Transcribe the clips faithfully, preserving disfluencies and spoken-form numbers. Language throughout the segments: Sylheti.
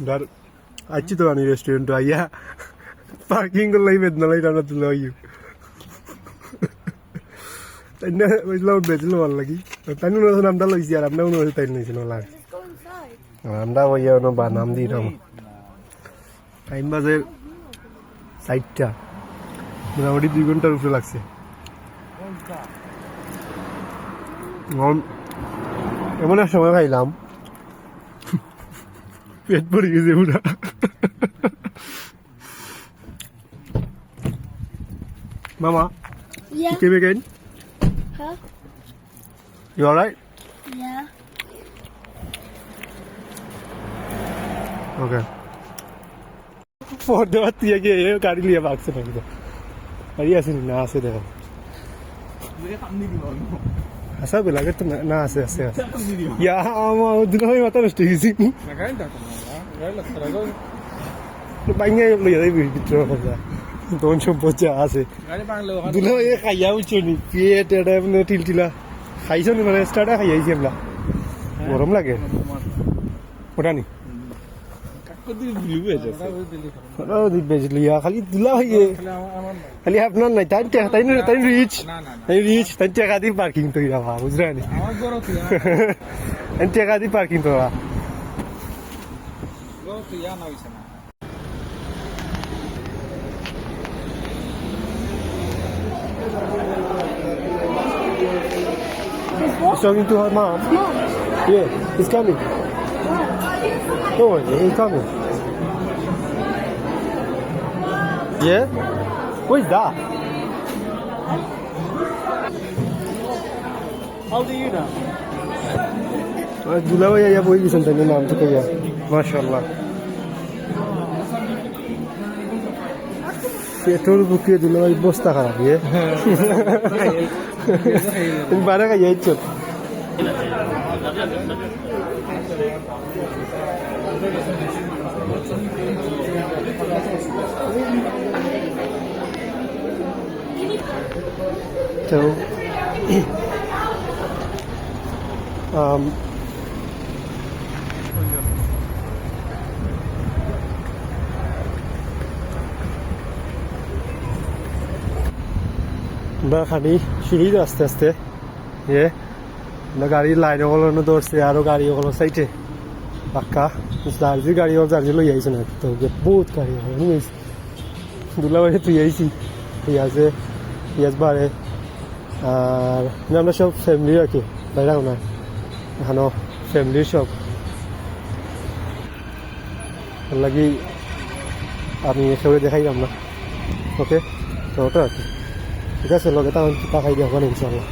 ধর, আইছি তো আমি রেস্টুরেন্ট আইয়া, পার্কিং করলাই বেদনা লাই আমরা তুলে হইও। তাই না, বুঝলাম, বেজলো ভালো লাগি। তাই না, ওনার নামটা লইছি, আর আমরা ওনার তাই নিয়েছি, না লাগে। আর আমরা ওই ওনো বা নাম দিই না। টাইম বাজে চারটা, মোটামুটি দুই ঘন্টার উপরে লাগছে। এখন এমন এক সময় খাইলাম, পেট ভরে গেছে পুরা। মামা, Yeah. You came again? Huh? You alright? Yeah. Okay. Phone দেওয়ার তুই আগে এ গাড়ি লিয়ে ভাগছে নাকি তো? গাড়ি আছে নি? না, আছে দেখো। হাসা বেলাগে তো না, না, আছে, আছে, আছে। ইয়া, আমার দুলাভাই মাথা নষ্ট হয়ে গেছে। বাইঙ্গা লইয়া যাই ভিতরে কথা। ধন সম্পদ যা আছে। দুলাভাই খাইয়া উঠছো নি? পেট এটা এমনি টিলটিলা। খাইছো নি? মানে, স্টার্টার খাইয়া আইছি আমরা। গরম লাগে। ওটা নি? ওরা ওদি বেজলিয়া, খালি দুলাভাই। খালি আপনার নাই, তাই টেকা, তাই, তাই রিচ। তাই রিচ, তাই টেকা দি পার্কিং তো ইয়া, বুঝলেন? তাই টেকা দি পার্কিং তো। He's talking to her mom. Yeah, he's coming. Don't worry, he's coming. Yeah? Who is that? How do you know? আর দুলাভাই আইয়া বই গেছেন তাই নাম তো কইয়া। মাশাআল্লাহ। পেটর ভুকে দুলাভাই অবস্থা খারাপ, ইয়ে। তুমি বারে খাইয়া আইছো। তো, আম, আমরা খালি সিঁড়ির আস্তে আস্তে, ইয়ে, আমরা গাড়ির লাইন অকল ধরছে, আরো গাড়ি অকল সাইডে বাক্কা, যার যে গাড়ি অকল যার যে লই আইছে না, তো বহুত গাড়ি অকল নিয়ে আইছে। দুলাভাই তুই আইছি, ইয়াজে, ইয়াজ বারে। আর না, আমরা সব ফ্যামিলি আর কি, বাইরে না, এখানো ফ্যামিলির সব। এর লাগি আমি সবাই দেখাইলাম না। ওকে, তো ওটা আর কি। ঠিক আছে, লগে তখন কিতা খাই দিয়ে হবো না ইনশাল্লাহ।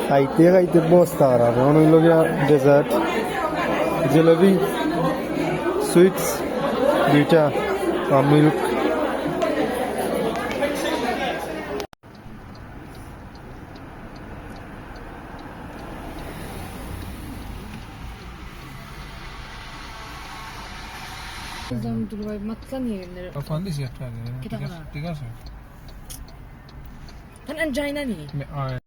খাইতে খাইতে অবস্থা খারাপ। এখন হইল গিয়া ডেজার্ট, জেলেবি, সুইটস দুইটা, আর মিল্ক। একদম দুলাভাই মাতলা নিয়ে গেলেন। আর ফোন দিছি একটা আগে। কিতা ঠিক আছে, করা? ঠিক আছে। তাহলে আমি যাই না নি? মে-, আয়।